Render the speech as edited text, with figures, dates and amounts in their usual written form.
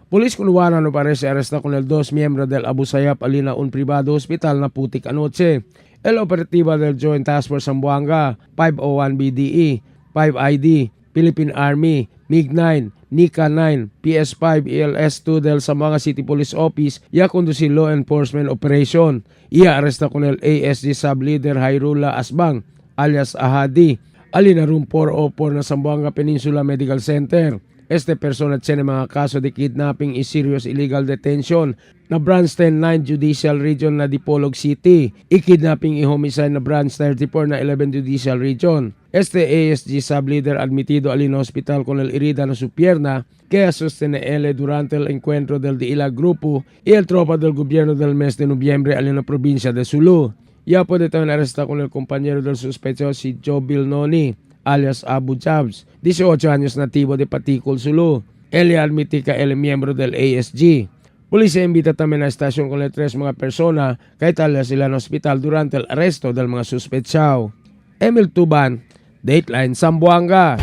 Polis kunwara no parece arresta con el dos miembros del Abu Sayyaf alina un privado hospital na putik anoche. El operativa del Joint Task Force Zamboanga, 501 BDE, 5ID, Philippine Army, MiG-9, NICA 9, PS5, ELS-2 del Zamboanga City Police Office ya conducir law enforcement operation. Iya arresta con el ASG sub-leader Hairula Asbang alias Ahadi, alina room 404 na Zamboanga Peninsula Medical Center. Este persona tiene mga kaso de kidnapping y serious illegal detention na Branch 109 Judicial Region na Dipolog City, y kidnapping y homicide na Branch 34 na 11 Judicial Region. Este ASG sub-leader admitido al hospital con el herida na su pierna que sostiene él durante el encuentro del Diila Grupo y el tropa del gobierno del mes de noviembre en la provincia de Sulu. Ya puede también arrestar con el compañero del sospechoso si Joe Bill Noni, alias Abu Jabs, 18 años, nativo de Patikul, Sulu. Él admite que él es miembro del ASG. Policía invita también a estación con las tres mga persona kay tala sila ng hospital durante el arresto del mga suspetsao. Emil Tuban, Dateline Zamboanga.